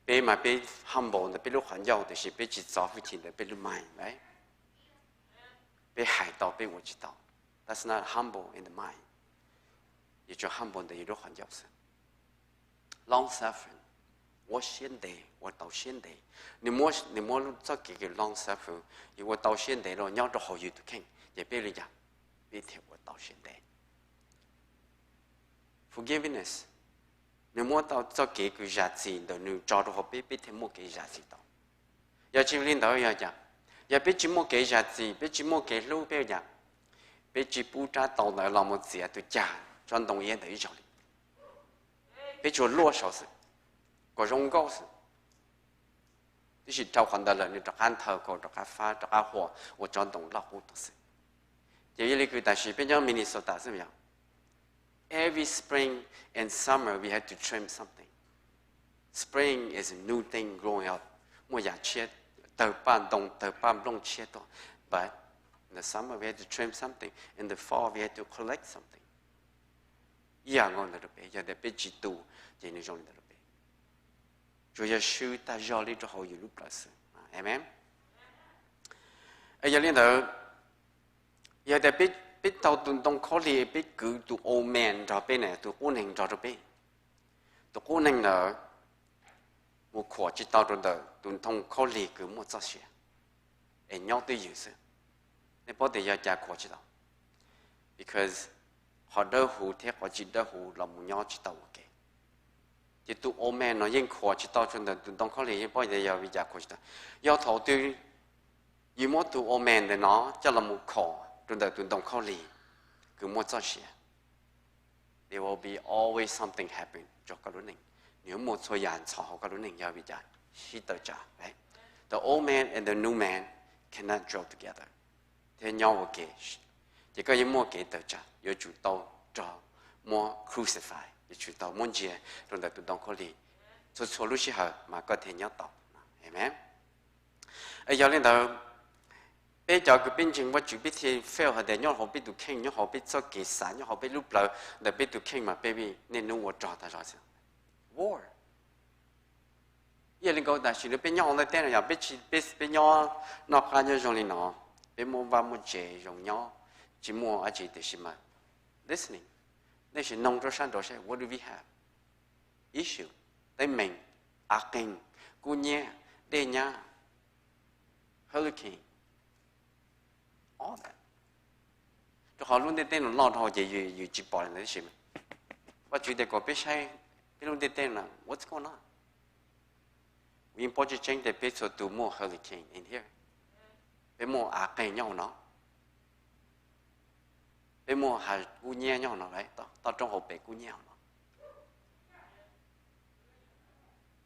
peb mas peb humble ntawm peb lub qhov ncauj tiam sis peb tsis txo hwj chim ntawm peb lub mind, right? Peb hais tau peb ua tsis tau. That's not humble in the mind. Yus tsuas humble ntawm yus lub qhov ncauj xwb. Long suffering, ua siab ntev, ua tau siab ntev. Nws muab, nws muab txoj kev kws long suffering, yus ua tau siab ntev los nyob rau hauv yus tus kheej, ces peb li cas? Peb thiaj ua tau siab ntev. Forgiveness, nws muab tau txoj kev kws zam txim ntawm nws tso rau hauv peb, peb thiaj muaj kev zam txim tau. Yog tsis li ntawd yog cas? Yog peb tsis muaj kev zam txim, peb tsis muaj kev hlub, peb ua cas? Peb tsis pub rab taus ntawd los mus txiav tus cag tsob ntoo iab ntawd ib zaug li. Peb tsuas luaj saud xwb, kom zoo nkauj xwb, tiam sis dhau qhov ntawd lawm nws rov qab nthawv kaus, rov qab fab, rov qab huam ua tsob ntoo loj qub tuaj xwb. Ces yog li kws tam sim peb nyob Minnesota xwb yog, every spring and summer we have to trim something. Spring is a new thing growing up. Muaj yam tshiab, tawg paj ntoo, tawg paj nplooj tshiab tuaj. But in the summer we have to trim something. In the fall we have to collect something. Ib yam nkaus ntawd rau peb, yog tias peb tsis tu, ces nws zoo li ntawd rau peb. Tsuas yog swb tag zog li rau hauv yus lub plawv xwb. Amen. Yog li ntawd, yog tias peb, peb tau tus ntoo khaub lig, peb kwv tus old man nrog peb na, tus qub neeg nrog rau peb, tus qub neeg ntawd mus khuam tsis tau rau ntawm tus ntoo khaub lig kws muaj txoj sia, es nyob twj ywm xwb. Nej paub tias yog cas khuam tsis tau? Because qhov dawb huv thiab qhov tsis dawb huv los mus nyob tsis tau ua ke. Ces tus old man no yeej khuam tsis tau rau ntawm tus ntoo khaub lig, yeej paub tias yog vim cas khuam tsis tau. Yog thaum twg yus muab tus old man ntawm no coj los mus khuam rau ntawm tus ntoo khaub lig kws muaj txoj sia, there will be always something happen rau koj lub neej. Nws yuav muaj txhua yam ntxhov hauv koj lub neej yog vim cas? Sib tawm tsam. The old man and the new man cannot dwell together. Thiab nyob ua ke, ces koj yeej muaj kev tawm tsam, yuav tsum tau rau muab crucify, yuav tsum tau muab ntsia rau ntawm tus ntoo khaub lig txhua txhua lub sij hawm mas koj thiaj nyob tau. Amen. Yog li ntawd, peb cov kws peb ntseeg Vajtswv peb thiaj fail hais tias nyob hauv peb tus kheej, nyob hauv peb txoj kev xav, nyob hauv peb lub plawv, ntawm peb tus kheej mas peb niaj hnub ua rog tag zog xwb. War. Ib yam li nkaus tam sim no peb nyob hauv ntiaj teb no yog peb tsis, peb, peb nyob noj qab nyob zoo li no, peb muaj vaj muaj tsev zoo nyob, tsis muaj dab tsi tiam sis mas listening, nej sim noog rau sab nraud saib what do we have? Issue, teeb meem, av qeeg, kub nyiab, dej nyab, hurricane, all that. Rau qhov lub ntiaj teb no loj dhau ces yus tsis pom li ntawd tib si. Vajtswv tias kom peb saib peb lub ntiaj teb no what's going on. Kuv yeej paub tseeb tseeb tias peb txhua tus muaj hurricane in here. Peb muaj av qeeg nyob hauv no. Peb muaj hav kub nyiab nyob hauv no, toj roob hauv pes kub nyiab hauv no.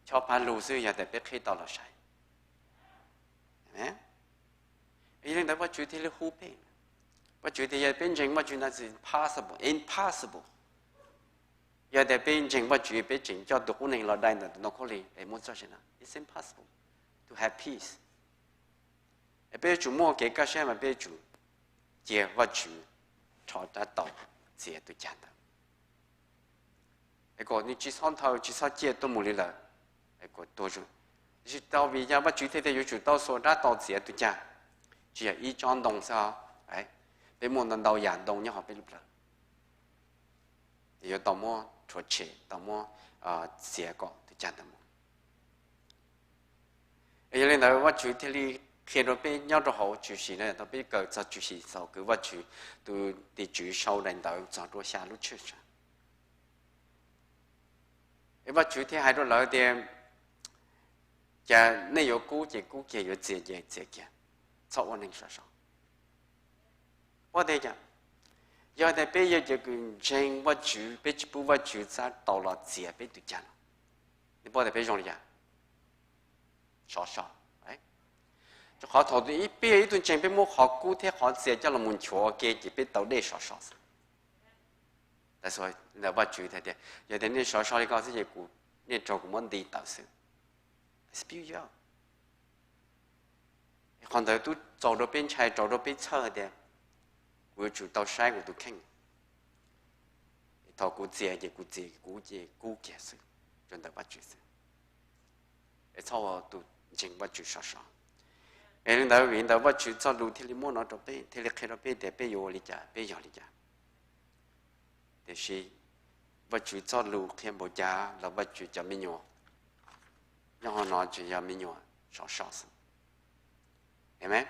Chob pab lug xwb yog tias peb qhib tau los saib. Yog li ntawd Vajtswv thiaj li hu peb. Vajtswv tias yog peb ntseeg Vajtswv ntawd it's impossible, impossible. Yog tias peb ntseeg Vajtswv peb tseem coj tus qub neeg los dai ntawm tus ntoo khaub lig es muaj txoj sia no, it's impossible to have peace. Es peb yuav tsum muaj kev kaj siab mas peb yuav tsum cia Vajtswv rho rab tau txiav tus cag ntawd. Es kom nws tsis txhob nthaw tsis txhob ciaj tuaj mus li lawm. Es kom tuag zoo. Tiam sis tau vim yog Vajtswv thiaj tias yuav tsum tau xuas rab tau txiav tus cag. Tsis yog ib tsob ntoo xwb os. Peb muaj ntau ntau yam ntoo nyob hauv peb lub plawv. Yuav tau muab rhuav tshem, tau muab txiav kom tus cag ntawd mus. Yog li ntawd Vajtswv thiaj li qhia rau peb nyob rau hauv tshwm sim no thaum peb kawm txog tshwm sim thaum kws Vajtswv tus tim tswv sau daim ntawv txog rau xya lub tshwj xeeb. Es Vajtswv thiaj hais rau lawv tias, cas nej yuav kub ces kub kiag, yuav txias ces txias kiag, txhob ua neeg sov so. Pab tias cas? Yog tias peb yog cov kws ntseeg Vajtswv, peb tsis pub Vajtswv txab tau los txiav peb tus cag no, nej paub tias peb zoo li cas? Sov so. Rau qhov thaum twg peb yog ib tug ntseeg peb muab qhov kub thiab qhov txias coj los mus nchuav ua ke ces peb tau dej sov so xwb. Ntawd Vajtswv hais tias yog tias nej sov so li ko xwb ces kuv, nej raug kuv muab nti tawm xwb. Qhov ntawd twb txaus rau peb ntshai, txaus rau peb txhawj tias kuv yuav tsum tau saib kuv tus kheej. Thaum kuv txias ces kuv txias kuv ces kub kiag xwb, rau ntawm Vajtswv xwb. Es txhob ua tus ntseeg Vajtswv sov so. Es li ntawd vim ntawd Vajtswv txoj lus thiaj li muab no rau peb, thiaj li qhia rau peb tias peb yuav ua li cas, peb yog li cas. Tiam sis Vajtswv txoj lus qhia npaum cas los Vajtswv cov me nyuam nyob hauv no tseem yog me nyuam sov so xwb. Amen.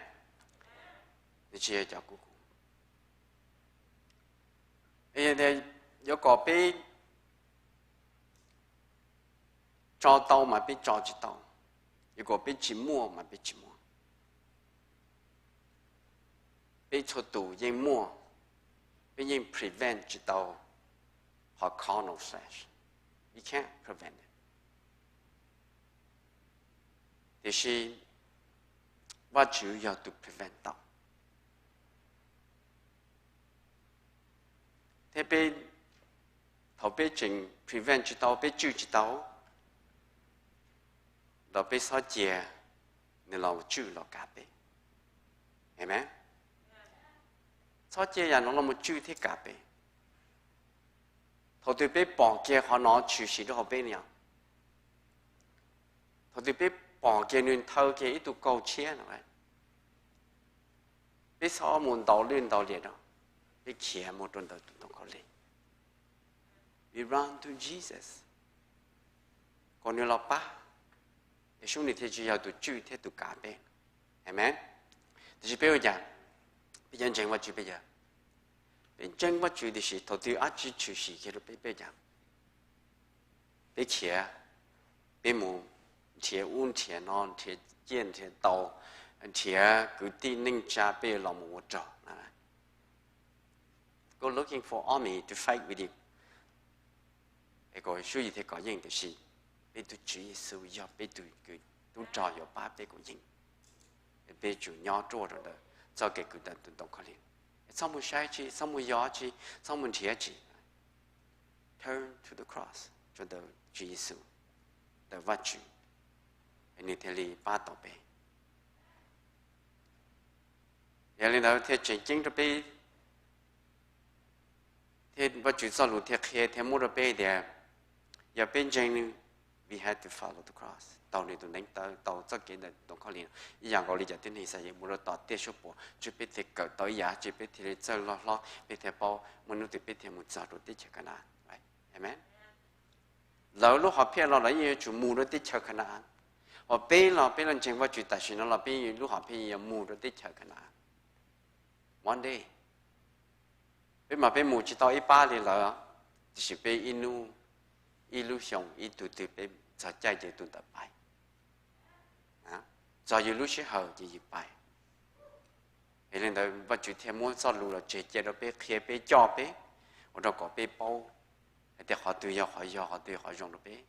Nws tsis yog cov kub kub. Yuav kom peb tso tau mas peb tso tsis tau, yuav kom peb tsis muaj mas peb tsis muaj. Peb txhua tus yeej muaj, peb yeej prevent tsis tau qhov carnal flesh. You can't prevent it. Tiam sis Vajtswv yog tus prevent tau. Thiab peb, thaum peb tseem prevent tsis tau, peb tswj tsis tau, los peb txhob cia nws los tswj los kav peb. Amen. Txhob cia yam no los mus tswj thiab kav peb. Thaum twg peb pom kiag qhov no tshwm sim rau hauv peb no, thaum twg peb pom kiag nws nthawv kiag ib tug kaug tshiab no, peb txhob mus ntaus lwj ntaus liam no, peb khiav mus rau ntawm tus ntoo khaub lig. We run to Jesus, kom nws los pab, es sub nws thiaj tsis yog tus tswj thiab tus kav peb. Amen. Tiam sis peb ua cas? Peb cov ntseeg Vajtswv peb yog, peb ntseeg Vajtswv tiam sis thaum twg dab tsi tshwm sim kiag rau peb, peb ua cas? Peb khiav, peb mus nrhiav ub nrhiav no, nrhiav ciaj nrhiav tau, nrhiav kwv tij neej tsa peb los mus ua rog. Go looking for army to fight with you. Es kom sub yim thiaj kov yeej, tiam sis peb tus Tswv Yexus yog peb tus kws tub rog yuav pab peb kov yeej. Peb tsum nyob ruaj rau ntawm txoj kev kws ntawm tus ntoo khaub lig. Txhob mus saib tsi, txhob mus yos tsi, txhob mus nrhiav tsi. Turn to the cross, rau ntawm Tswv Yexus, ntawm Vajtswv, nws thiaj li pab tau peb. Yog li ntawd thiaj tseem ceeb rau peb, thiab Vajtswv txoj lus thiaj qhia thiab muab rau peb tias, yog peb ntseeg nws, we have to follow the cross, taug nws tus neev taw, taug txoj kev ntawm ntoo khaub lig. Ib yam nkaus li cov tib neeg Xayees mus rau tom tiaj suab puam, tsis peb thiaj kawm tau ib yam, tsis peb thiaj li txawj loj hlob, peb thiaj paub, muaj hnub twg peb thiaj mus txog rau teb chaws Ka na-an. Amen. Lawv lub hom phiaj los lawv yeej yuav tsum mus rau teb chaws Ka na-an, hos peb los peb los ntseeg Vajtswv tam sim no los peb lub hom phiaj yeej yuav mus rau teb chaws Ka na-an. One day. Peb mas peb mus tsis tau ib pab li lawv, tiam sis peb ib hnub, ib lub xyoo ib tug twg peb txog caij ces tus ntawd pais. Txog yus lub sij hawm ces yus pais. Es li ntawd Vajtswv thiaj muab txoj lus los tseg cia rau peb, qhia peb, coj peb, ua rau kom peb paub hais tias qhov twg yog qhov yog, qhov twg yog qhov zoo rau peb,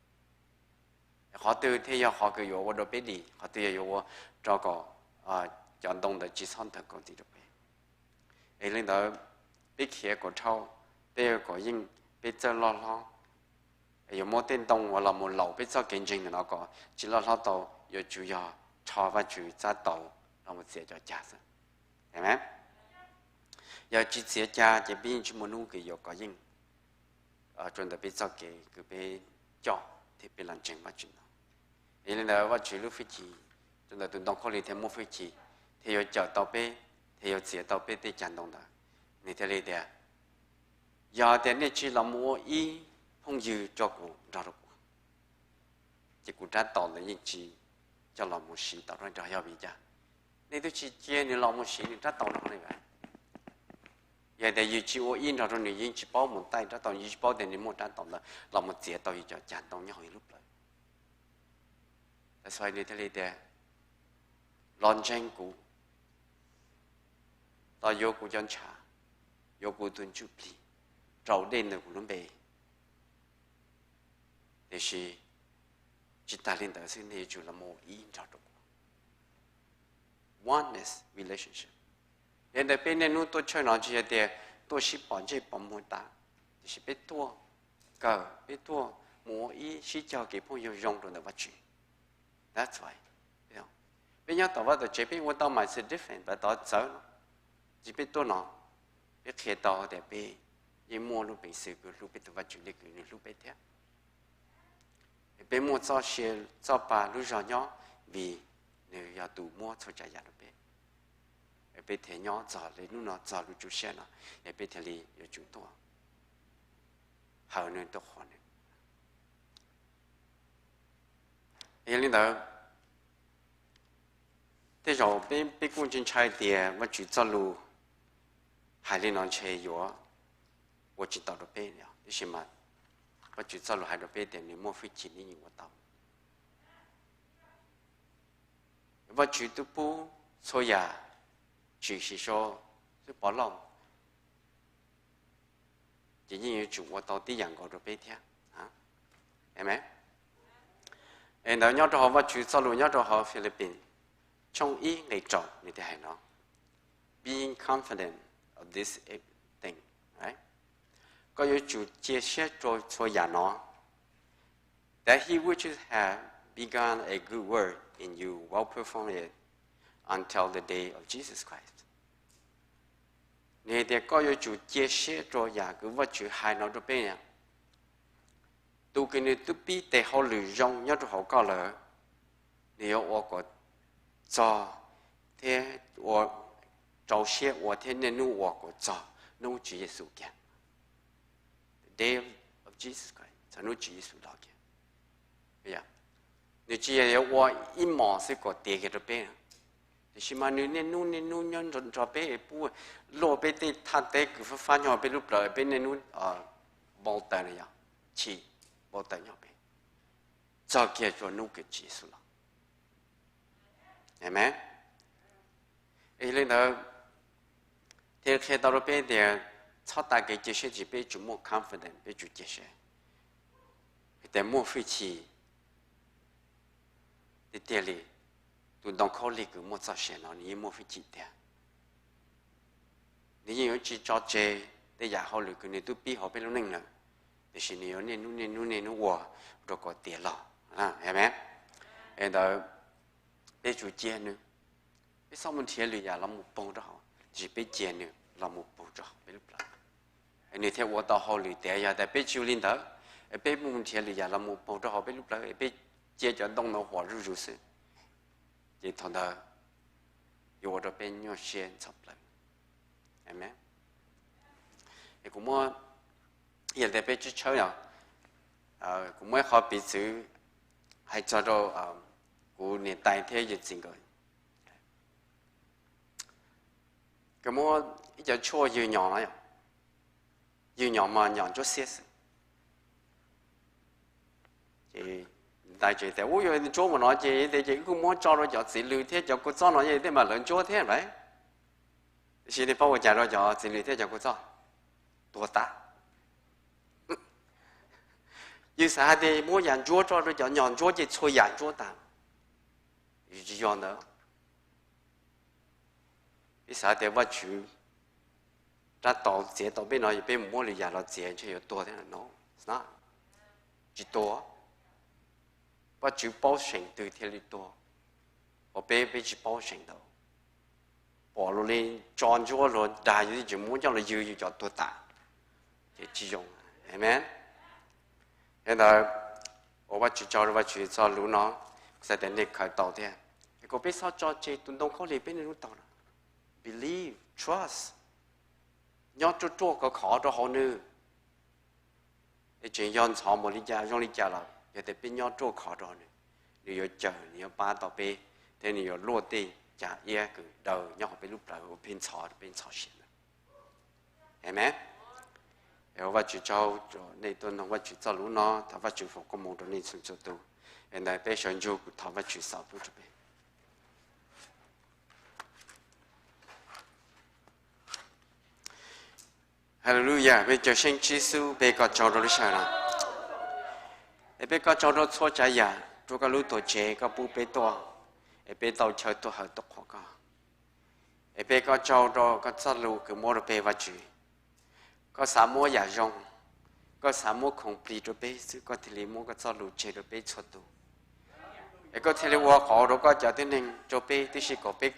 qhov twg thiaj yog qhov kws yuav ua rau peb dim, qhov twg yog yuav ua rau kom cov ntoo ntawd tsis txhob ntawg kaus ntxiv rau peb. Es li ntawd, peb khiav kom dhau, peb yuav kom yeej, peb txawj loj hlob, yuav muab tej ntoo uas los mus laum peb txoj kev ntseeg ntawm no kom tsis loj hlob tau, yuav tsum yog rho Vajtswv txab tau los mus txiav cov cag xwb. Yog tsis txiav cag ces peb yeej tsis muaj hnub kws yuav kov yeej rau ntawm peb txoj kev kws peb coj thiab peb los ntseeg Vajtswv no. Es li ntawd Vajtswv lub hwj chim, rau ntawm tus ntoo khaub lig thiaj muaj hwj chim, thiaj yuav cawm tau peb, thiaj yuav txiav tau peb tej cag ntoo ntawd. Nws thiaj li tias, yog tias nej tsis los mus ua ib phooj ywg rau kuv nrog rau kuv, ces kuv rab taus ntawd yeej tsis coj los mus siv tau nrog. Yog vim li cas? Nej twb tsis cia nws los mus siv nws rab taus no li. Yog tias yus tsis ua ib nrog rau nws, yeej tsis paub mus taij rab taus, yeej tsis paub tias nws muaj rab taus ntawd los mus txiav tau yus cov cag ntoo nyob hauv yus lub plawv. That's why nws thiaj li tias, los ntseeg kuv, los yuav kuv cov ntshav, yuav kuv tus ntsuj plig, raus dej ntawm kuv lub npe. Tiam sis tsis tas li ntawd xwb, nej yuav tsum los mus ib nrog rau kuv. Oneness relationship. Yog li ntawd peb niaj hnub tuaj church no tsis yog tias tuaj sib pom ntsej pom muag tas, tiam sis peb tuaj kawm, peb tuaj mus ua ib, sib cog kev phooj ywg zoo rau ntawm Vajtswv. That's why. Peb nyob tom vaj tom tsev peb ua tau mas it's different, tab tom txawv no, ces peb tuaj no, peb qhia tau tias peb yeej muaj lub peev xwm kws hlub peb tus Vajtswv li kws nws hlub peb thiab. Peb muaj txoj sia, txoj pa lub zog nyob vim nws yog tus muab txhua tsav yam rau peb. Peb thiaj nyob txog li hnub no, txog lub tsub siab no, es peb thiaj li yuav tsum tuaj hawm nws, tuaj qhuas nws. Yog li ntawd, tej zaum peb, peb kuj ntshai ntshai tias Vajtswv txoj lus hais li no ntshe yuav ua tsis tau rau peb, tiam sis mas Vajtswv txoj lus hais rau peb tias nws muaj hwj chim nws yeej ua tau. Vajtswv twb pub txhua yam tshwm sim rau xwb pov lauj, ces yeej yuav tsum ua tau tib yam nkaus rau peb thiab. Amen. Es ntawd nyob rau hauv Vajtswv txoj lus nyob rau hauv Philippines tshooj ib nqe rau nws thiaj hais no, being confident of this thing, right? Koj yuav tsum cia siab rau txhua yam no, that he which has begun a good work in you will perform it until the day of Jesus Christ. Nws hais tias koj yuav tsum cia siab rau yam kws Vajtswv hais no rau peb. Tus kws nws twb pib tes hauj lwm zoo nyob rau hauv koj lawm, nws yuav ua kom txog thiab ua, rau siab ua thiab niaj hnub ua kom txog hnub Tswv Yexus kiag. The day of Jesus Christ, txog hnub Tswv Yexus los kiag. Nws tsis yog yuav ua ib hmos xwb kom tiav kiag rau peb, tiam sis mas nws niaj hnub niaj hnub nyob nrog peb, pub luaj peb tej thaj teb kws fab fab nyob peb lub plawv, peb niaj hnub npau taws no yog chim npau taws nyob peb txog kiag rau hnub kws Tswv Yexus los. Amen. Yog li ntawd, thiaj qhia tau rau peb tias txhob tas kev cia siab, tiam sis peb tsum muaj confidence, peb tsum cia siab. Hais tias muaj hwj chim tiag tiag li, tus ntoo khaub lig kws muaj txoj sia no nws yeej muaj hwj chim tiag. Nws yeej yuav tsis tso tseg tej yam hauj lwm kws nws twb pib hauv peb lub neej lawm, tiam sis nws yuav niaj hnub niaj hnub niaj hnub ua rau kom tiav log. Ntawd, peb tsuas cia nws, peb txhob mus nrhiav lwm yam los mus paug rau hauv, tiam sis peb cia nws los mus paug rau hauv peb lub plawv, nws thiaj ua tau hauj lwm tiav. Yog tas peb tsis ua li ntawd, peb mus nrhiav lwm yam los mus paug rau hauv peb lub plawv, peb cia cov ntoo no huam zuj zus xwb, ces thaum ntawd yuav ua rau peb nyuaj siab txhov plawv. Amen. Kuv muab, yog tias peb tsis tshawb os, kuv muab ib qho piv txwv hais txog rau kuv niam tais thiab yawm txiv nkawd. Nkawd muab ib co tshuaj ywg nyom no, ywg nyom mas nyom ntsuab xiab xwb. Ces niam tais tseem tias, ub, yog ntsuab mus no ces, ces wb kuj muab tso rau cov txiv lws thiab cov kua txob no, tej mas lawv ntsuab thiab lawm. Tiam sis nej paub ua cas rau cov txiv lws thiab cov kua txob? Tuag tas. Yus xav hais tias muab yam ntsuab tso rau cov nyom ntsuab ces txhua yam ntsuab tas. Tsis yog ntawd. Peb xav tias Vajtswv rab tau txiav tau peb no, yog peb mus muab lwm yam los txiav ntshe yuav tuag thiab no. Tsis tuag. Vajtswv paub seem twg thiaj li tuag, ho peb, peb tsis paub seem ntawd. Pom luag li tso ntsuab luag dag yus, tseem muab coj los ywg yus cov tuag tas, ces tsis zoo. Amen. Yog li ntawd, ua Vajtswv tsaug rau Vajtswv txoj lus no, kuv xav tias nej khaws tau thiab. Kom peb txhob tso tseg tus ntoo khaub lig peb niaj hnub taug no. Believe, trust, nyob ruaj ruaj khov khov rau hauv nws. Es tseem yog ntxhov npaum li cas zoo li cas los yog tias peb nyob ruaj khov rau hauv nws, nws yuav cawm, nws yuav pab tau peb, thiab nws yuav luaj tej cag iab kws daw nyob hauv peb lub plawv uas peb ntxhov, peb ntxhov siab ntawd. Amen. Es ua Vajtswv tsaug rau nej tuaj mloog Vajtswv txoj lus no, thov Vajtswv foom koob hmoov rau nej txhua txhua tus. Es ntawd peb sawv ntsug kuv thov Vajtswv xaus pub rau peb. Hallelujah, peb caw seej Tswv Yexus, peb koj tsaug rau lub sij hawm no. Es peb koj tsaug rau txhua tsav yam, rau koj lub tuam tsev koj pub peb tuaj, es peb tau chaw tuaj hawm tuaj qhuas koj. Es peb koj tsaug rau koj txoj lus kws muab rau peb Vajtswv. Koj xav muab yam zoo, koj xav muab khoom plig rau peb xwb koj thiaj li muab koj txoj lus tseg rau peb txhua tus. Es koj thiaj li ua qauv rau koj cov tib neeg rau peb tib si kom peb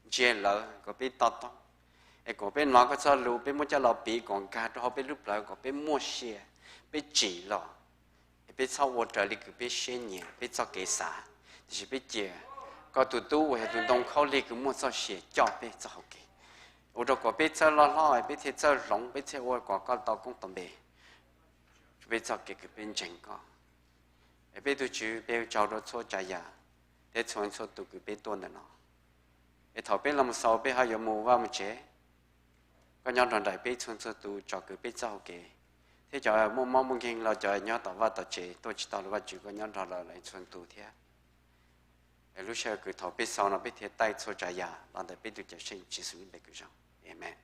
ntsia lawv, kom peb to taub. Es kom peb hnov koj txoj lus peb muab coj los piv kom nkag rau hauv peb lub plawv kom peb muaj sia, peb tsim los. Es peb txhob ua raws li kws peb siab nyiam peb txoj kev xav, tiam sis peb cia koj tus tub uas yog tus ntoo khaub lig kws muaj txoj sia coj peb txoj hau kev, ua rau kom peb txawj loj hlob peb thiaj txawj hloov peb thiaj ua kom koj tau koob tau npe rau peb txoj kev kws peb ntseeg koj. Es peb tus Tswv peb tsaug rau txhua tsav yam thiab txhua txhua tus kws peb tuaj ntawm no. Es thaum peb los mus xaus peb ho yuav mus vaj mus tsev, koj nyob nrog nraim peb txhua txhua tus tsom kwm peb txoj hau kev, thiab cov muaj mob muaj nkeeg los cov nyob tom vaj tom tsev tuaj tsis tau los Vajtswv koj nyob nrog lawv txhua tus thiab. Es lub sij hawm kws thaum peb xaus no peb thiaj taij txhua tsav yam los ntawm peb tus Cawm Seej Tswv Yexus lub npe kws zoo. Amen.